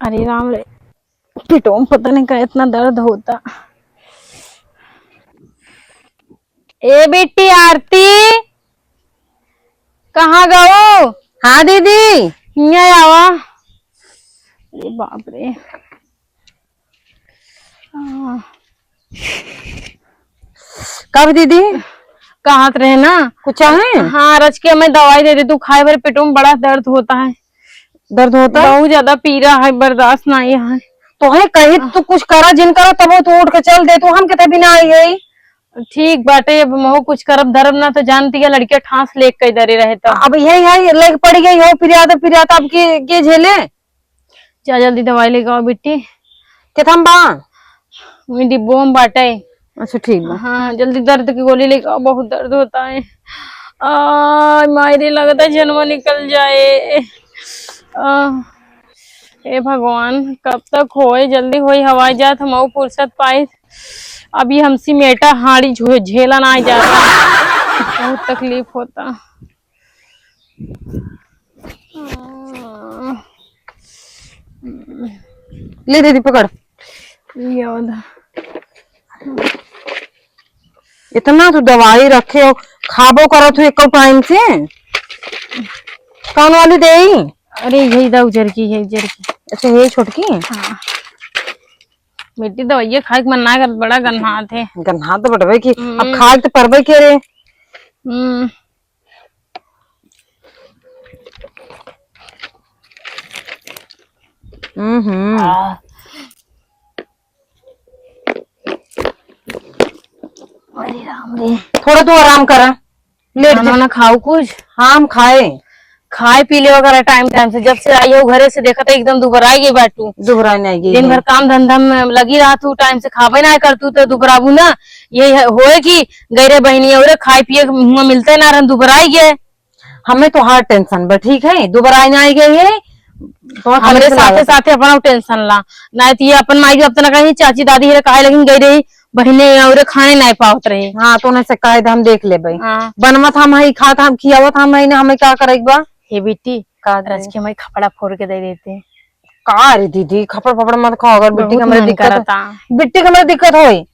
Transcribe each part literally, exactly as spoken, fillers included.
अरे राम रे, पेटों में पता नहीं का इतना दर्द होता। ए बेटी आरती, कहाँ गओ? हाँ दीदी। हियाँ आवा। अरे बाप रे। आ। कब दीदी? कहत रहे ना। कुछ चाहे? हाँ, रच के हमें दवाई दे दे तू खाए, मेरे पेटों में बड़ा दर्द होता है। दर्द होता है? बहुत ज्यादा पीरा है, बर्दाश्त नहीं है। तो है कही तू कुछ करा, जिन करा, तब वो तू उठ के चल दे, तू हम किते बिना आई है। ठीक बाटे, अब महू कुछ करब धरब ना, तो जानती है लड़किया ठास लेके कई दरे रहे तो। अब यही है, लेके पड़ गई हो, पिरियाता, पिरियाता अब के, के झेले? जा जल्दी दवाई लेके आओ बिट्टी। केथम बा? वही डिब्बो में बाटे। अच्छा, ठीक बा। हाँ, जल्दी दर्द की गोली लेके आओ, बहुत दर्द होता है। आ, मायरे लगता है जनवा निकल जाए। आ, हे भगवान, कब तक होए, जल्दी होई, हवाई जात, हम फुर्सत पाई। अभी हमसे मेटा हाड़ी झो-, झेला ना जाता, बहुत तकलीफ होता। ले दीदी, पकड़। ये वाला। इतना तू दवाई रखे हो, खाबो करत हो एको टाइम से? कौन वाली देई? अरे, यही दा उजर की, यही उजर की। अच्छा, ये छोटकी? हाँ। बेटी, दवाइया खाए के मन ना करत, बड़ा गन्हात है। गन्हात तो बटवे की, अब हम्म। खाए के तो परबे के रे। हम्म। हम्म, हम्म। आ। अरे राम रे। थोड़ा तू आराम करा, लेट खाना जा। वाना खाओ कुछ। हाँ, हम खाए। खाए पी लेवा करा टाइम टाइम से। जब से आई हो घरे से देखा तो एकदम दुबराई गई बाटू। दुबराई नहीं गई दिन है। भर काम धंधा में लगी रहा तू, टाइम से खाबे ना कर तू तो दुबराबू ना। ये है, होए कि गैरे बहिनी और खाए पिए के मुँह मिलते ना रहन, दुबराई गए। हमें तोहार टेंशन बा, ठीक है, दुबराई ना आई गई है। तोहार हमरे खाली साथे लागत। साथे अपना टेंशन ला, ना तो ये अपन माई बाप तना कहीं चाची दादी हेरे कहे लगिन गई रही, बहिने और खाने नहीं पावत रहे। हाँ, तो उन्हें से कहे दे, हम देख लेबे। हाँ। बनवत हम हई, खात हम, खियावत हम हई ना, हमें का करे के बा? हे बेटी, का दे? रच के हमारी खपड़ा फोड़ के दे देते। का रे दीदी, खपड़ फपड़ मत खाओ, अगर बिट्टी बहुत के हमरे मन दिक्कत, करता। बिट्टी के हमरे दिक्कत होई।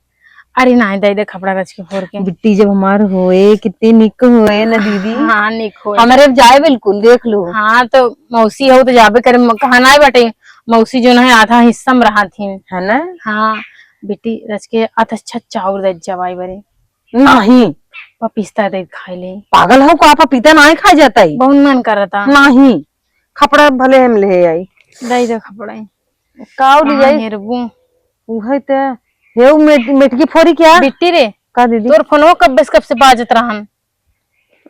अरे नाहीं, दे दे खपड़ा रच के फोड़ के। बिट्टी जब हमार होए, कितनी निक होए ना दीदी। हाँ, निक होए। हमरे अब जाए बिल्कुल, देख लो। हाँ, तो मौसी हो तो जाबे करे, म-, कहा नाहीं बाटे, मौसी जो है आधा हिस्सा में रहा थी। है ना? हाँ, बिट्टी रच के अत अच्छा चाउर दे जवाई बरे। नाहीं। पपीता दे खाए ले। पागल हो का, पपीता नाहीं खाए जाता है? बहुत मन करता। नाहीं, खपड़ा भले हम ले आई। दे दे खपड़ा। काउ ले कहाँ आई? हेरबू? उहे ते। हे उ मेट-, मेटकी फोरी क्या? बिट्टी रे। का दीदी? तोर फोनवा कब से, कब से बाजत रहन?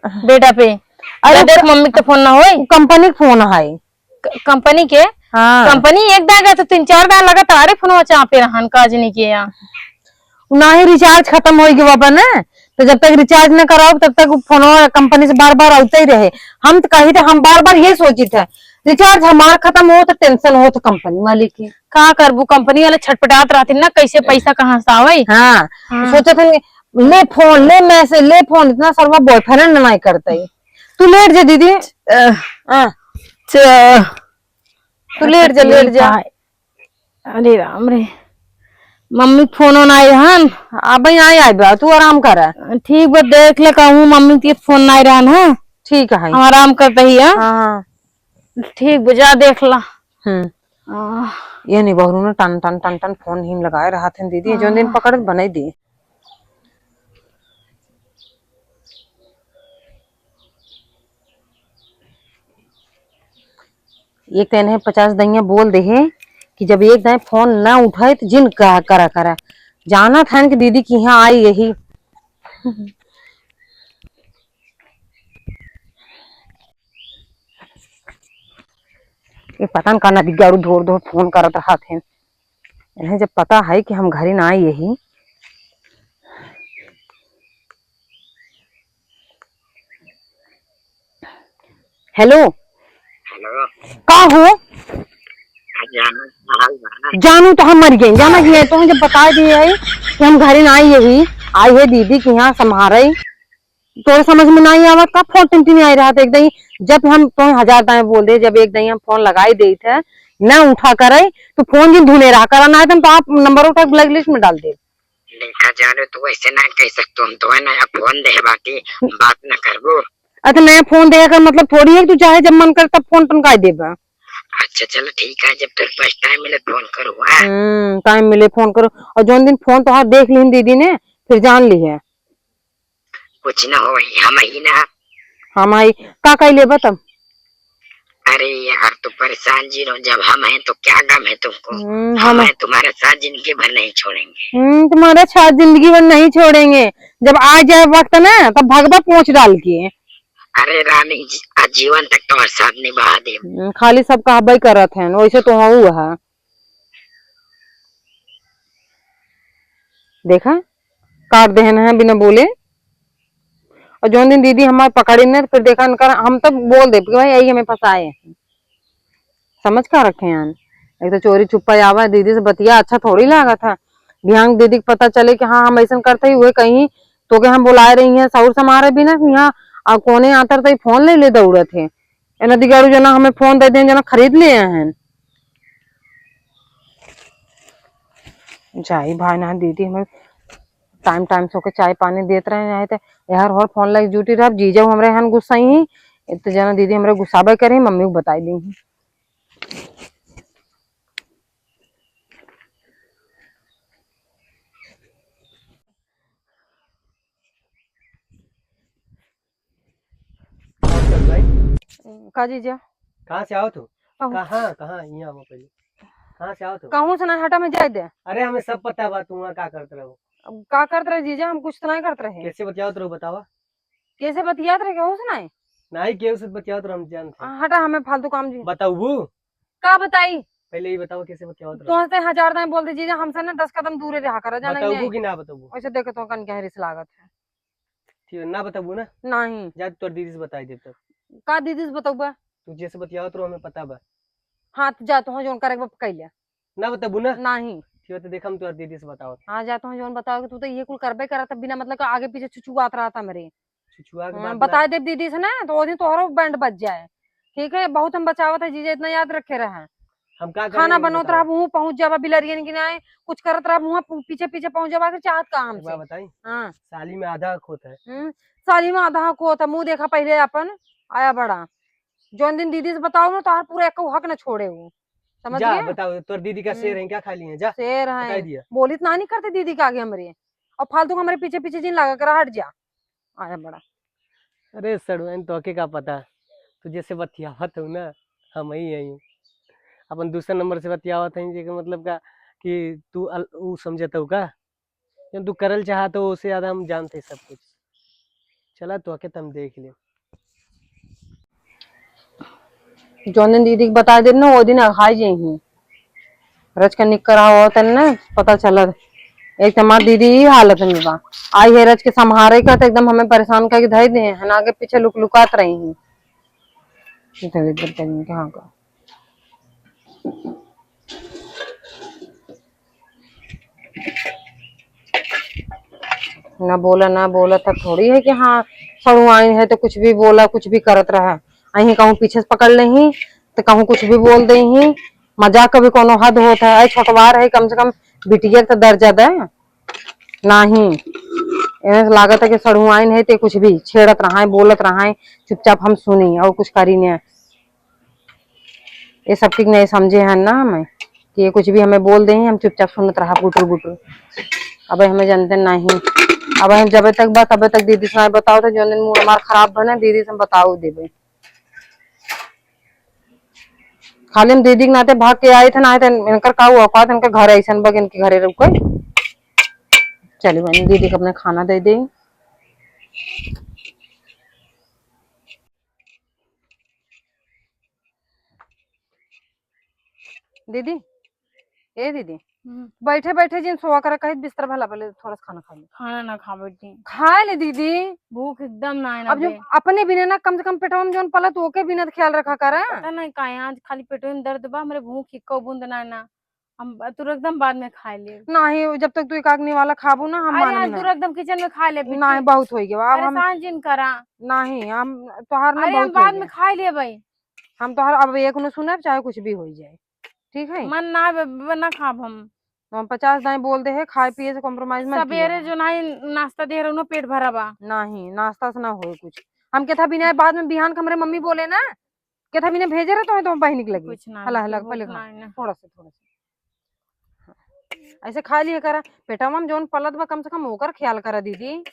बेटा पे। अरे अरे देख, क-, मम्मी के तो फोन ना होई। कंपनी के फोन है। क-, कंपनी के? हाँ। कंपनी एक दाग है तो तीन चार दाग लगातार फोनवा चापे रहन, काजनी के यहाँ। उ नाहीं रिचार्ज खतम होई गवा बा ना, तो जब तक रिचार्ज न कराओ तब तक उ फोनवा कंपनी से बार बार आवते ही रहे। हम तो कही थे, हम बार बार ये सोचित है, रिचार्ज हमार खतम हो तो टेंशन हो तो कंपनी वाले के। का करबू, कंपनी वाले छटपटात रहती ना, कैसे पैसा कहाँ से आवे। हाँ, हाँ। सोचत हन, ले फोन, ले मैसेज, ले फोन, इतना सरवा बॉयफ्रेंड नहीं करते। तू लेट जा दीदी। अ, हाँ। च-, तू लेट जा, लेट जा। अरे राम रे, मम्मी के फोन ओन आए हन। अबे आए, आए बा, तू आराम करा। ठीक बा, देख ले, कहूँ मम्मी के फोन ना आए रहन, हाँ? ठीक है। हम आराम करते ही, हाँ? हाँ, हाँ। ठीक बा, जा देख ला। हम्म। आह। ये नहीं बहरू ना टन टन टन टन फोन हिम लगाए रहत हैं दीदी, जोन दिन हाँ। पकड़ बनाई दी। एक तो इन्हें पचास दइया बोल दे है कि जब एक दाएं फोन ना उठाए तो जिन कहा करा करा। जाना था कि दीदी की यहाँ आई यही। ये पता न का नदिया ढोर ढोर फोन करत रहत हैं। इन्हें जब पता है कि हम घरे ना आई यही। हेलो। हेलो। का हो? जानू तो हम मर गए, जाना कि है, तो हम जब बता दिए है कि हम घरे ना आई यही, आई है दीदी के यहाँ संभारे। तोरे समझ में नहीं आवत का? फोन टिन टिन आई रहत एकदम ही। जब हम तो हजार दाएं बोल दे, जब एक दाएं हम फोन लगाई देत है, ना उठा करे, तू फोन जिन धुने रहा करा, ना है तो हम तो आप नंबर उठा के blacklist में डाल दे। देखा जानो, तू ऐसे ना कह सकतो, हम तो है ना फोन दे बाटी, बात ना करबो। अच्छा, नया फोन देगा का मतलब थोड़ी है कि तू चाहे जब मन करे तब फोन टनकाई देबा। अच्छा चलो ठीक है, जब तेरे पास टाइम मिले फोन करो, हाँ? हम्म, टाइम मिले फोन करो। और जौन दिन फोन तोहार देख लिहन दीदी ने, फिर जान ली है। कुछ ना होई, हम ही ना। हम ही का कह लेबा तब? अरे यार, तू परेशान जिन हो, जब हम हैं तो क्या गम है तुमको? हम्म, हम हम हैं, तुम्हारे साथ जिंदगी भर नहीं छोड़ेंगे। हम्म, तुम्हारे साथ जिंदगी भर नहीं छोड़ेंगे। जब आ जाए वक्त ना, तब भगबा पोंछ डाल के। अरे रानी जी, आजीवन तक तुम्हारे साथ निभा दे। हम्म, खाली सब कहबे करत हैं, वैसे तो हऊ है। देखा, काट देहन है बिना बोले। और जौन दिन दीदी हमार पकड़ी न, फिर देखा इनकर, हम तब बोल देब कि भाई, यही हमें फंसाए हैं। समझ का रखे हैं? एक तो चोरी छुपा आवा, दीदी से बतिया अच्छा थोड़ी लागत है। बिहान दीदी के पता चले कि हाँ, हम ऐसन करते ही हुए कहीं, तो के हम बुलाए रही हैं, सौर समारे भी ना कि यहाँ, आ, कोने आतर तई फोन ले ले दौड़त है। एना दिगाड़ू जना हमें फोन दे दें, जना खरीद ले हैं। जाई भाई ना, दीदी हमें टाइम टाइम से ओके चाय पानी देत रहे, नहीं तो यार हर फोन लाइक जूटी रह, जीजा हमरे हन गुस्साई ही, तो जना दीदी हमरे गुस्साबे करे, मम्मी को बताई दी। और सब भाई? का जीजा? कहाँ से आओ तू? कहूँ कहाँ, कहाँ? यहाँ आओ पहले। कहाँ से आओ तू? कहूँ से ना, हटा में जाए दे। अरे, हमें सब पता बा, तू वहाँ का करत रहो। अब का करत रहे जीजा? हम कुछ तो नहीं करत रहे। कैसे बतियावत रहो, बतावा। कैसे बतियात रहे, केहू से नहीं? नहीं, केहू से बतियावत रहो, हम जानते हैं। आ, हटा, हमें फालतू काम जी। बताऊबू? का बताई? पहले ही बताओ, कैसे बतियावत रहो। तोहसे हजार दाएं बोल दे जीजा, हमसे ना दस कदम दूरे रहा करा, जाना ही बताऊबू नहीं। कि ना बताऊबू? वैसे देखे तो कन क्या रिस लागत है। ठीक है, ना बताबू ना? नहीं। जा, तोर दीदी से बताई देब तब। का दीदी से बतौबा? तू जैसे बतियावत रहो, हमें पता बा। हाँ, तो जा, तोह जौन करे के बा, कइले। ना बताबू ना? नहीं। ठीक है, तो देख, हम तोर दीदी से बतावत। हाँ, जा, तोह जौन बताओ कि तू तो ये कुल करबे करत, बिना मतलब के आगे पीछे छुछुआत रहत हमरे। छुछुआ के हाँ, बात ना। बताई देब दीदी से ना, तो वो दिन तोहरो बैंड बज जाए। ठीक है, बहुत हम बचावत है जीजा, इतना याद रखे रहा। हम का करें, खाना बनौत बताओ। रहब, हुआँ पहुँच जाबा बिलरियन की नाई, कुछ करत रहब, हुआँ पीछे पीछे पहुँच जाबा, आखिर चाहत का एक हमसे? बात बताई? हाँ। साली में आधा हक होत है। हम्म, साली में आधा हक होत है, मुँह देखा पहिले अपन, आया बड़ा। जौन दिन दीदी से बताओ ना, तोहार पूरा एको हक न छोड़े हो, समझ जा, गया? बताओ, तोर दीदी का शेर हम्म। है, क्या खा लिए हैं? जा, शेर है। बताई दिया। बोली तो ना नहीं करते दीदी के आगे हमरे, और फालतू के हमरे पीछे पीछे जिन लागा करा, हट जा। आया बड़ा। अरे सड़ुआइन, तोहके का पता, तू जैसे बतियावत हो ना, हम ही हई। अपन दूसरा नंबर से बतियावत हई, जेके मतलब का कि तू अल-, ऊ समझत हो का? जौन तू करल चाहत हो, उससे ज्यादा हम जानते सब कुछ। चला, तोहके तो हम देख ले। जौन दिन दीदी के बता देब ना, वो दिन अघाई जइहीं। रच के निक करा होत है ना, पता चलत। एक तो हमार दीदी ही हालत में बा। आई है रच के संभारे का, तो एकदम हमें परेशान करके धई दे हैं, आगे पीछे लुक लुकात रही हैं। इधर, इधर कहीं कहाँ का। ना बोला, ना बोला, तब थोड़ी है कि हाँ, सड़ुआइन है तो कुछ भी बोला, कुछ भी करत रहा। अहीं कहूँ पीछे से पकड़ लेही, तो कहूँ कुछ भी बोल देही। मजाक का भी कोनो हद होत है। अरे छोटवार है, कम से कम बिटिया के तो दर्जा दे। नाही, एमे से लागत है कि सड़ुआइन है, ते कुछ भी छेड़त रहा है, बोलत रहा है, चुपचाप हम सुनी और कुछ करी नहीं। ये सब चीज नहीं समझे हैं ना हमें कि ये कुछ भी हमें बोल देही, हम चुपचाप सुनत रहा गुटुर गुटुर। अब हमें जानते नहीं, अब हम जब तक बा तब तक दीदी से नहीं बताओ, तो जौन दिन मूड हमार खराब बने, दीदी से हम बताओ देबे। खाली हम दीदी के नाते भाग के आए थे, ना आए थे, इनकर का औकात, इनके घर ऐसन बा कि इनके घरे रुके। चलिए बहन, दीदी को अपने खाना दे दे। दीदी, ए दीदी, हम्म। बैठे बैठे जिन सोआ करे, कहीं बिस्तर भला भले थोड़ा सा खाना खा ले। खाना ना खा बैठी। खा ले दीदी। भूख एकदम ना है ना अब जो बे। अपने बिना ना, कम से कम पेटवा में जौन पला, तो ओके बिना तो ख्याल रखा करा। पता नहीं काहे आज खाली पेटवा में दर्द बा, हमरे भूख इक्को बूंद ना है ना। हम ब-, तू एकदम बाद में खा ले। नहीं, जब तक तू एक आगनी वाला खाबू ना, हम अरे मानब आज ना। तू एकदम किचन में खा ले बेटी। नहीं, बहुत हो गया, अब हम परेशान जिन करा। नहीं, हम तोहार ना अरे हम बहुत हो बाद में गया। खा ले भाई। हम तोहार अब एक न सुनब, चाहे कुछ भी हो जाए। ठीक है? मन ना बे-, बे-, ना खाब हम। तो हम पचास दाई बोल दे है, खाए पिए से compromise मत किया सबेरे है। जो नाई नाश्ता दे रहे, उन्हों पेट भरा बा। नहीं, नाश्ता से ना होए कुछ। हम केथा बिना बाद में बिहान के हमरे मम्मी बोले ना, केथा बिना भेजे रहे तो, तो बहिनी के लगी। कुछ ना, हला, हला, भूख पहले खा। ना है ना। थोड़ा सा, थोड़ा सा। हाँ। ऐसे खा लिया करा। पेटवा में जौन पलत बा, कम से कम ओकर ख्याल करा दीदी।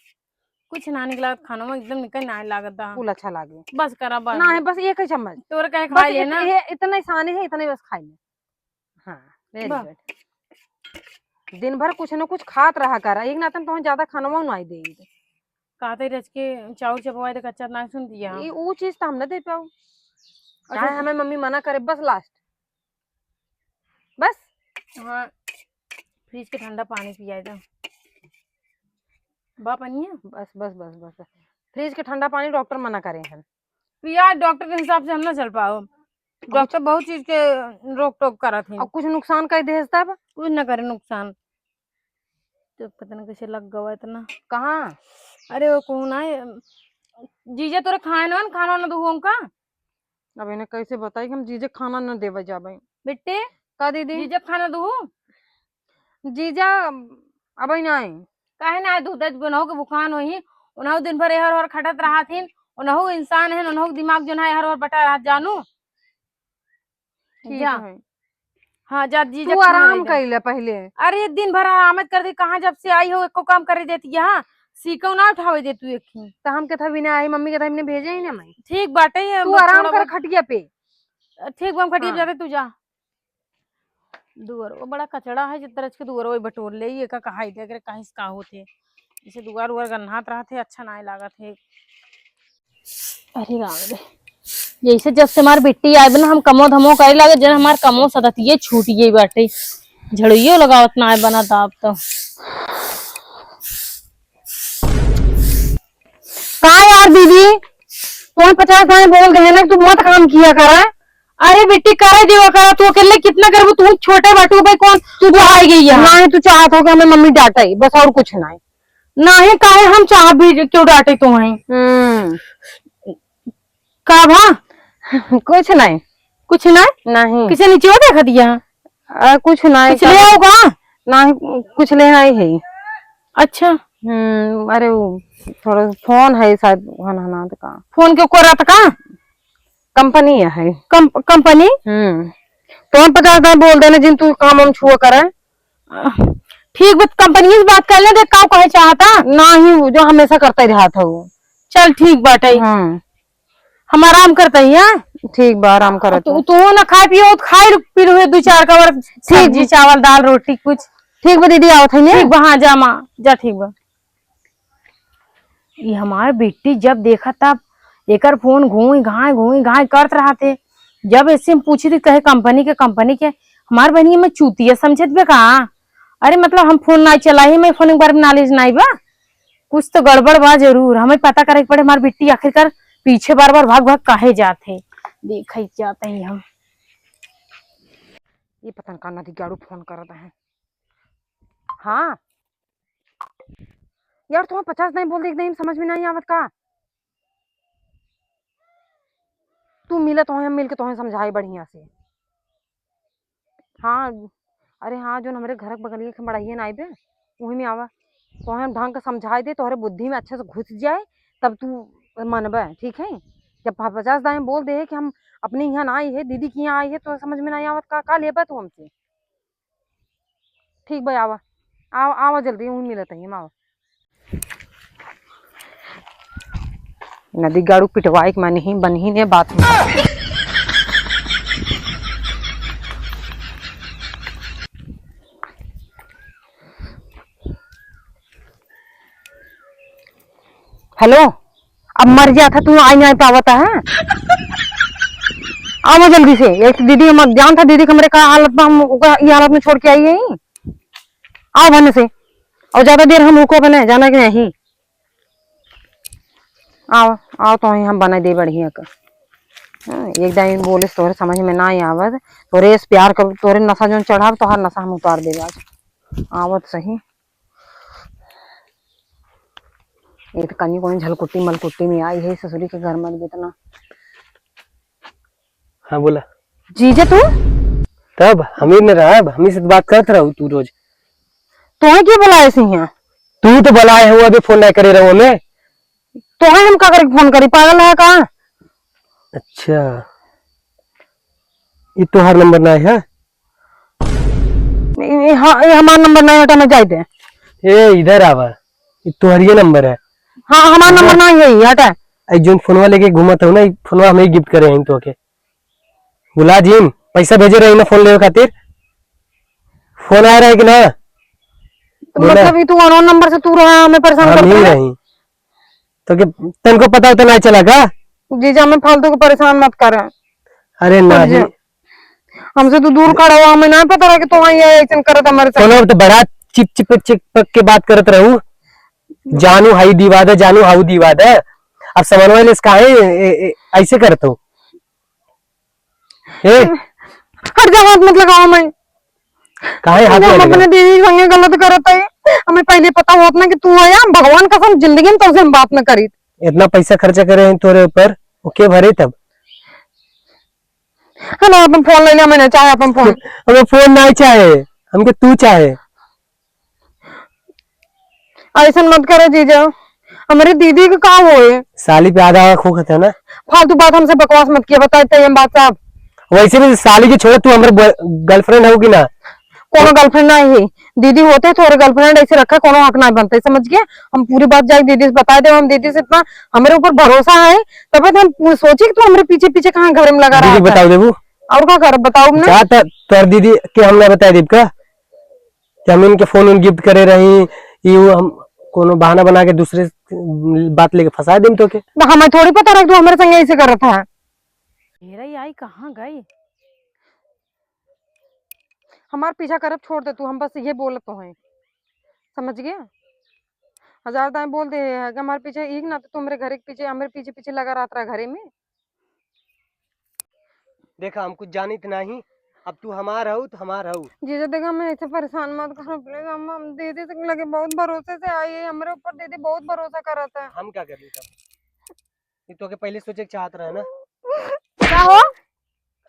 कुछ ना निकला खाना में, एकदम निकल ना लागत बा। कुल अच्छा लागे। बस करा, बस। ना है, बस एक ही चम्मच। तोरे कहे बस खाई ले इत-, ना। ये इतना ही साने है, इतना ही बस खाई ले। हाँ, very वाह। Good। दिन भर कुछ न कुछ खात रहा करा, एक नातन तो ज्यादा खानवा नहीं दे। कहते रच के चाउर चपवाए दे, कच्चा ना सुन दिया। ये, वो चीज तो हम ना दे पाऊ। अच्छा। चाहे हमें मम्मी मना करे, बस last। बस। हाँ, फ्रिज के ठंडा पानी पियाए दे। बा पनिया? बस, बस, बस, बस, बस। फ्रिज के ठंडा पानी डॉक्टर मना करे हैं। पिया, डॉक्टर के हिसाब से हम ना चल पाओ। अब डॉक्टर बहुत चीज के रोक टोक करत हैं। अब कुछ नुकसान कर दे तब? कुछ ना करे नुकसान। तो पता ना कैसे लग गवा इतना। कहाँ? अरे वो कौन आए, जीजा तोरे खाए ना, खाना ना दू हमका। अब इन्हें कैसे बताई कि हम जीजे खाना न देवे जाबे। बिट्टी, का दीदी? जीजे खाना दू। जीजा अबे ना आए। काहे ना आए? दूध दज बनहु के भुखान होई। उनहु दिन भर एहर ओहर खटत रहत हिन। उनहु इंसान है, उनहु दिमाग जो ना एहर ओहर बटा रहत जानू। ठीक जा। है। हाँ, जा जीजा तू खाना आराम दे दे। कर ले पहले। अरे दिन भर आराम कर दे, कहाँ जब से आई हो एको काम करे देती है, हाँ? सीको ना उठावे दे तू एक ही। तो हम केथा बिना आई, मम्मी केथा बिना भेजे ही ना मैं। ठीक बाटे, ये तू बस आराम थोड़ा कर बहुत खटिया पे। ठीक बा, हम खटिया पे हाँ। जाते, तू जा। दुअर वो बड़ा कचड़ा है, जिस तरह के दुअर वो बटोर ले, ये का कहा इधर करे, कहीं से का होते। इसे दुआर उआर गन्हात रहत है, अच्छा नाय लागत है। अरे राम रे, जैसे जब से हमार बिट्टी आए बा ना, हम कमो धमो करे लागे, जन हमार कमो सदतिये छूट गई बाटे, झड़ुइयो लगावत ना आए बना, तो आप तो का यार दीदी, तोहन पचास दाई बोल दे ना, तू मत काम किया करा। अरे बिट्टी, करे देवा करा, तू अकेले कितना करबू, तू छोटे बाटू भाई, कौन तू तो आ गई है। नहीं, तू चाहत हो कि हमें मम्मी डांटे, बस और कुछ नहीं। नहीं, काहे हम चाह भी क्यों डांटे तू हैं? हम्म। का भा? कुछ नहीं। कुछ नहीं? नहीं। किसे नीचे देखा दिया? आ, कुछ नहीं, कुछ ले आओ का? नहीं, कुछ ले आई है। अच्छा। हम्म, अरे वो थोड़ा फोन है शायद, हन हनात का। फोन के ऊपर रहत का? कंपनी है। कम-, कंपनी? हम्म। तो हम पचास दाई बोल देना जिन तू काम हम छुआ करे। ठीक बा, कंपनी से बात कर ले, देख का कहे चाहता। नहीं, वो जो हमेशा करता ही रहत है वो। चल ठीक बाटे। हाँ। हम आराम करता ही, हाँ? ठीक बा, आराम करत तू, है। तू ना खाए पियो, खाए पी लो दू चार कवर ठीक सब्जी, बा। चावल, दाल, रोटी कुछ। ठीक बा दीदी, आवत है ने? ठीक बा, हाँ, जा माँ, जा, ठीक बा। ई हमार बिट्टी जब देखा तब एकर फोन घूई घाय, घूई घाय करत रहत है। जब ऐसे हम पूछी थी, कहे कंपनी के, कंपनी के। हमार बहनी में चूतिया समझत बे का? अरे मतलब हम फोन ना चलाई, मैं फोन के बारे में knowledge नहीं बा। कुछ तो गड़बड़ बा जरूर, हमें पता करे के पड़े, हमार बिट्टी आखिरकार पीछे बार बार भाग भाग काहे जात है, देखे जात है हम। ये पता न का नदी गाड़ू फोन करत है। हाँ यार, तुम्हें पचास नहीं बोल दे, एकदम समझ में नहीं आवत का? तू मिला, तोहे हम मिल के तोहे समझाई बढ़िया से। हाँ, अरे हाँ, जो हमरे घर के बगलिया के मड़ाइया ना आइबे, वही में आवा। तोहे हम ढंग के समझाई दे, तोहरे बुद्धि में अच्छे से घुस जाए, तब तू मनबे, ठीक है? जब प-, पचास दाई बोल दे है कि हम अपने यहाँ ना आई है, दीदी के यहाँ आई है, तो समझ में नहीं आवत का, का लेबे तू हमसे? ठीक बा, आवा, आवा, आवा जल्दी, वहीं मिलत ही हम, आवा। नदी गाड़ू पिटवाए के माने ही बनही ने बात में। हेलो, अब मर जात है, तू आई नहीं पावत है। आवा जल्दी से, एक दीदी हम जानत है दीदी के हमरे का हालत बा, हम ओका ई हालत में छोड़ के आई है। आवा भने से, और ज्यादा देर हम रुको बने, जाना कि नहीं। आवा, आवा तो हम बना दे बढ़िया का। हाँ, एक दाई बोले तोहरे समझ में ना आवत, तोहरे इस प्यार का, तोहरे नशा जोन चढ़ाव, तोहार नशा हम उतार देब आज। आवत सही। ये तो कहीं कोई झलकुट्टी मलकुट्टी में आई है ससुरी के घर में, इतना। हाँ, बोला। जीजा तू? त अब हम ही न रहब, हम ही से बात करत रहू तू रोज। तोहे के बोलाए से हियाँ? तू तो बोलाए हो, अभी फोन नहीं करे रहो हमें। तोहे हम का करे फोन करी, पागल है का? अच्छा, ये तोहार नंबर नहीं है? ये, ये, हाँ, ये हमार नंबर नहीं हटा, मैं जाए दे। ए, इधर आवा, ये तोहरिये नंबर है। हाँ, हमार नंबर नहीं है, ये हटा। आई जोन फोनवा लेके घूमत हो ना, ये फोनवा हमें गिफ्ट करे हैं तो के। भुला जिन, पैसा भेजे रही ना फोन लेवे खातिर। फोन आ रहा है कि ना? तो बोला। मतलब, ये तू अननोन नंबर से तू रहा, हमें परेशान हम करता ही है? रही। तो के तनको पता होता ना चला का? जीजा, हमें फालतू के परेशान मत कर। अरे नहीं। हमसे तू दूर खड़ा हुआ, हमें ना पता रहा कि तू वहीं ऐसन करत हमारे साथ। कोनो तो बड़ा चिप चिप चिपक के बात करत रहू। जानू हाई दीवा दे, जानू हाउ दीवा दे। अब समन्वय लेस काहे ए, ए, ऐसे करत हो? ए? हट जा, हाथ मत लगाओ मैं। काहे हाथ हम मत अपने लगाओ? दीदी संगे गलत करत है। हमें पहले पता होत ना कि तू है, हम भगवान कसम जिंदगी में तुझसे हम बात न करी। इतना पैसा खर्चा करे हैं तोरे ऊपर, वो के भरे तब? है ना, अपन फोन ले ले, हमें ना चाहे अपन फोन। हमें फोन ना चाहे, हमके तू चाहे। ऐसन मत करे जीजा, हमारे दीदी के का होए? साली पे आधा आँख होखत है ना। फालतू बात हमसे बकवास मत किया, बताए तो हम बात साहब। वैसे भी साली के छोड़, तू हमारे बॉय-, गर्लफ्रेंड हो कि ना? कोनो गर्लफ्रेंड नहीं है, दीदी होते तो और गर्लफ्रेंड ऐसे रखा कोनो हक नहीं बनता, समझ गया? हम पूरी बात जाके दीदी से बता दे, हम दीदी से इतना हमारे ऊपर भरोसा है, तब तो हम पू-, सोचे कि तू हमारे पीछे पीछे कहाँ घर में लगा रहा दीदी था। बता देबू? और का कर बताओ ना? जा त-, तोर दीदी के हम ना बता देब का? कि हम इनके फोन उन गिफ्ट करे रही, ये वो हम कोनो बहाना बना के दूसरे बात लेके फंसा देम तो के। तो हमें थोड़ी पता रह तू हमारे संगे ऐसे करत है। मेरा ये आई कहाँ गई? हमार पीछा करब छोड़ दे तू, हम बस ये बोलत तो हैं, समझ गया? हजार दाएं बोल दे है कि हमारे पीछे एक ना तो तू हमारे घर के पीछे, हमारे पीछे पीछे लगा रहत रहा घरे में। देखा, हम कुछ जानित नहीं, अब तू हमार हऊ तो हमार हऊ। जीजा देखा, मैं ऐसे परेशान मत करो प्लीज, हम, हम दीदी से लगे बहुत भरोसे से आई है, हमारे ऊपर दीदी बहुत भरोसा करत है। हम क्या कर ली तब? ये तो के पहले सोचे के चाहत रहे ना। का हो?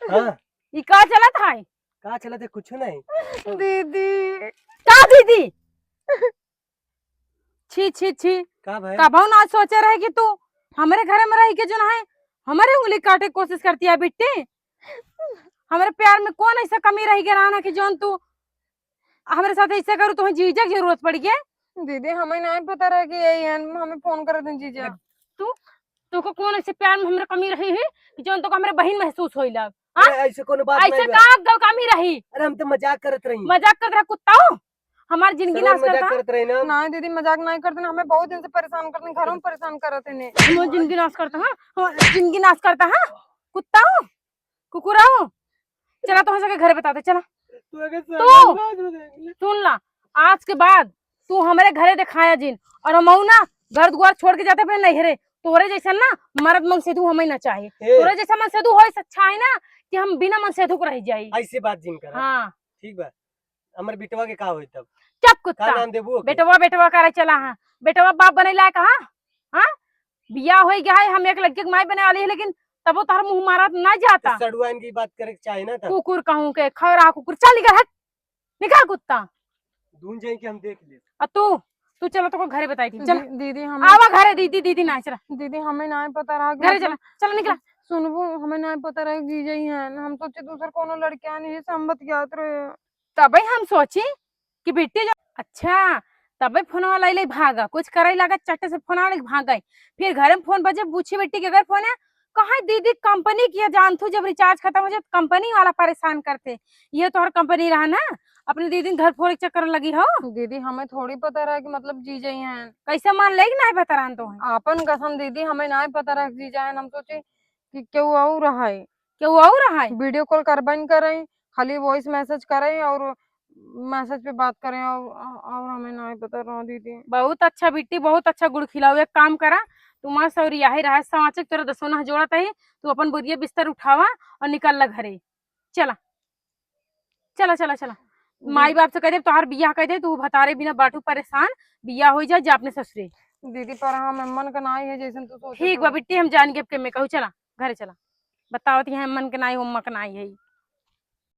हाँ। ई का चलत है? का चलत है? कुछ नहीं। दीदी। का दीदी? छी, छी, छी। का भाई? कबहू ना सोचे रहे कि तू हमरे घरे में रही के जो है, हमरे उंगली काटे के कोशिश करती है बिट्टी। हमरे प्यार में कौन ऐसा कमी रह गया ना कि जौन तू हमरे साथ ऐसे करू, तुम्हें जीजा की जरूरत पड़ी है? दीदी, हमें नहीं पता रहा कि यही है, हमें फोन कर दें जीजा। तू, तू को कौन ऐसे प्यार में हमरे कमी रही है कि जौन तो हमरे बहिन महसूस होई लग? हाँ? अरे, ऐसे कोनो बात ऐसे नहीं बा। का ग-, कमी रही? अरे, हम तो मजाक करत रही। मजाक करत रहा कुत्ता हो? हमार जिंदगी नाश करता है। करत रही ना। नहीं दीदी, मजाक नहीं करते ना, हमें बहुत दिन से परेशान करते हैं, घरों में परेशान करत है ने। हमार जिंदगी नाश करता है, हमार जिंदगी नाश करता है, कुत्ता हो, कुकुरा हो। चला तो हम सबके घरे बताते, चला। तू अगर तू सुन ला, आज के बाद तू हमरे घरे दिखाया जिन, और हम ना घर दुआर छोड़ के जाते अपने नैहरे। तोरे जैसा ना मर्द मनसेधू हमें ना चाहे। ए। तोरे जैसा मनसेधू होए से अच्छा है ना कि हम बिना मनसेधू के रह जाई। ऐसी बात जिन करा। हाँ। ठीक बा। हमर बेटवा के का होई तब? चुप कुत्ता। का नाम देबू ओके? बेटवा, बेटवा करे चला हाँ। बेटवा बाप बने लायक हाँ? हाँ? बियाह होई गया है, हम एक लड़के के माई बने वाली है, लेकिन तबो तोहर मुंह मारा ना जाता। सड़ुआइन की बात करे के चाहे ना था। कुकुर कहूँ के, खौरा कुकुर, चल निकल हट। निकल कुत्ता। दून जाए के हम देख ले। आ तू, तू चला तो को घरे बताई थी, चल। दी-, दीदी हम आवा घरे, दीदी, दीदी ना चला। दीदी हमें ना पता रहा कि घरे मतलब चला, चला निकला। सुनबू, हमें ना पता रहा कि जीजा ही हैं, हम सोचे दूसर कोनो लड़कियां नहीं है, संबत जात रहे। तबे हम सोची कि बिट्टी जो, अच्छा, तबे फोनवा लाई लाई भागा, कुछ करे लगा चट्टे से फोन आवे भागा। फिर घर में फोन बजे, पूछी बिट्टी के घर फोन है, कहा दीदी कंपनी किया जानथू, जब रिचार्ज खत्म हो जाए तो कंपनी वाला परेशान करते। ये तोहर कंपनी रहा ना, अपने दीदी घर फोड़े के चक्कर में लगी हो। दीदी हमें थोड़ी पता रहा कि मतलब जीजा ही हैं। कैसे मान ले कि नहीं पता रहा तो है? आपन कसम दीदी हमें नहीं पता रहा कि जीजा हैं, हम सोचे कि केहू और रहा है। केहू और रहा है? वीडियो कॉल करबे न करे, खाली वॉइस मैसेज करे और मैसेज पे बात करे और, और हमें नहीं पता रहा दीदी। बहुत अच्छा बिट्टी, बहुत अच्छा गुड़ खिलाओ। एक काम करा, तू मत सौरी यही रहा, साँचे के तोरा दसों ना जोड़त ही, तू अपन बोरिया बिस्तर उठावा और निकल ला घरे। चला, चला, चला, चला। दीदी माई बाप से कह दे, तोहार बियाह कह दे, तू भतारे बिना बाटू परेशान, बियाह हो जाए, जा अपने ससुरे। दीदी पर हाँ, मैं मन का ना ही है जैसन तू सोचे ठीक बा बिट्टी, हम जान के अब के मैं कहूँ, चला। घरे चला। बतावत यहाँ मन के नाई, हो मक नाई है।